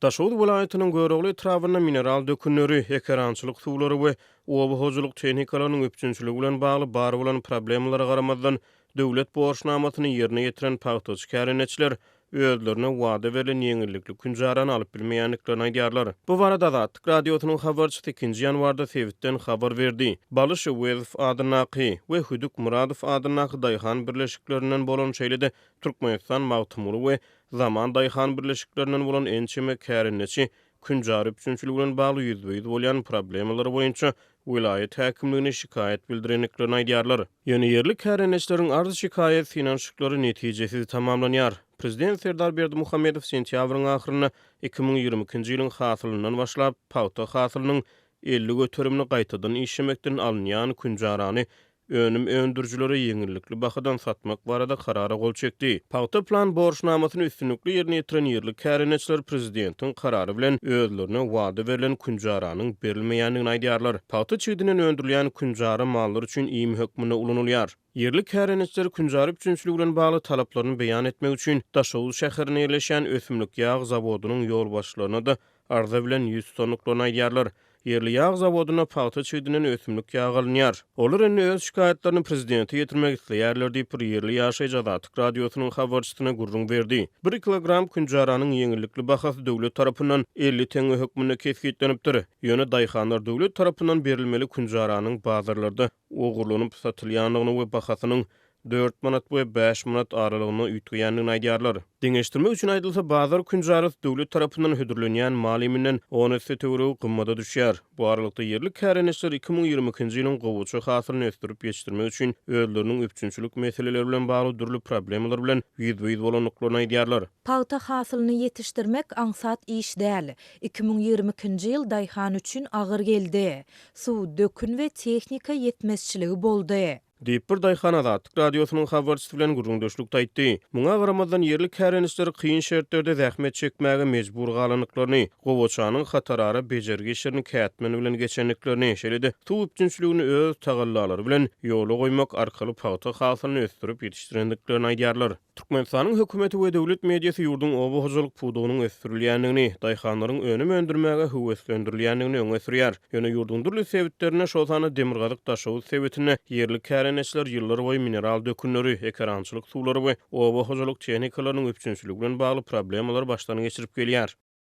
Daşoguz welaýatynyň Görogly etrabynda mineral dökünleri, ekerançylyk suwlary we oba hojalyk tehnikalarynyň üpjünçiligi bilen bagly bar bolan problemalara garamazdan, döwlet borçnamasyny ýerine ýetiren pagtaçy kärendeçiler özlerine wada berlen ýeňillikli künjarany alyp bilmeýändiklerini aýdýarlar. Bu barada Azatlyk Radiosynyň habarçysy ikinji ýanwarda sebitden habar berdi. Baly Şöwezow adyndaky we Hüdük Myradow adyndaky daýhan birleşiklerinden bolan, şeýle-de Türkmenistan Magtymguly we Zaman daýhan birleşiklerinden bolan ençeme kärendeçi künjara üpjünçiligi bilen bagly ýüzbe-ýüz bolýan problemalary boýunça welaýat häkimligine şikaýat bildirendiklerini aýdýarlar. Ýöne ýerli kärendeçileriň arz-şikaýat synanyşyklary netijesiz tamamlanýar. Prezident Serdar Berdimuhamedow sentýabryň ahyrynda 2022-nji ýylyň hasylyndan başlap, pagta hasylynyň 50 göterimini gaýtadan işlemekden alynýan künjarany önüm öndürijilere ýeňillikli bahadan satmak barada Karara gol çekdi. Pagta plan borçnamasyny üstünlikli ýerine ýetiren ýerli kärendeçiler prezidentiň Karary bilen özlerine wada berlen künjaranyň berilmeýändigini aýdýarlar. Pagta çigidinden öndürilýän künjara mallar üçin iým hökmünde ulanylýar. Ýerli kärendeçiler künjara üpjünçiligi bilen bagly talaplaryny beýan etmek üçin Daşoguz şäherinde ýerleşýän ösümlik ýag zawodynyň ýolbaşçylaryna-da arza bilen ýüz tutandyklaryny aýdýarlar. Ýerli ýag zawodynda pagta çigidinden ösümlik ýagy alynýar. Olar indi öz şikaýatlaryny prezidente ýetirmek isleýärler diýip, bir ýerli ýaşaýjy Azatlyk Radiosynyň habarçysyna gürrüň berdi. Bir kilogram künjaranyň ýeňillikli bahasy döwlet tarapyndan 50 teňňe hökmünde kesgitlenipdir. Ýöne daýhanlar döwlet tarapyndan berilmeli künjaranyň bazarlarda ogurlanyp satylýandygyny we bahasynyň dört manat we bäş manat aralygynda üýtgeýändigini aýdýarlar. Deňeşdirmek üçin aýdylsa, bazar künjarasy döwlet tarapyndan hödürlenýän mal iýminden on esse töweregi gymmada düşýär. Bu aralykda, ýerli kärendeçiler 2022-nji ýylyň gowaça hasylyny ösdürip ýetişdirmek üçin özleriniň üpjünçilik meseleleri bilen bagly dürli problemalar bilen ýüzbe-ýüz bolandyklaryny aýdýarlar. Pagta hasylyny ýetişdirmek aňsat iş däl. 2022-nji ýyl daýhan üçin agyr geldi. Suw, dökün we tehnika ýetmezçiligi boldy. Diýip, bir daýhan Azatlyk Radiosynyň habarçysy bilen gürrüňdeşlikde aýtdy. Muňa garamazdan, ýerli kärendeçiler kyn şertlerde zähmet çekmäge mejbur galandyklaryny, gowaçanyň hatarara bejergi işlerini kätmen bilen geçendiklerini, şeýle-de suw üpjünçiligini öz tagallalary bilen ýola goýmak arkaly pagta hasylyny ösdürip ýetişdirendiklerini aýdýarlar. Türkmenistanyň hökümeti we döwlet mediasy ýurduň oba hojalyk pudagynyň ösdürilýändigini, daýhanlaryň önüm öndürmäge höweslendirilýändigini öňe sürýär. Ýöne ýurduň dürli sebitlerinde, şol sanda demirgazyk Daşoguz sebitinde ýerli kärendeçiler ýyllarboýy mineral dökünleri, ekerançylyk suwlary we oba hojalyk tehnikalarynyň üpjünçiligi bilen bagly problemalary başdan geçirip gelýär.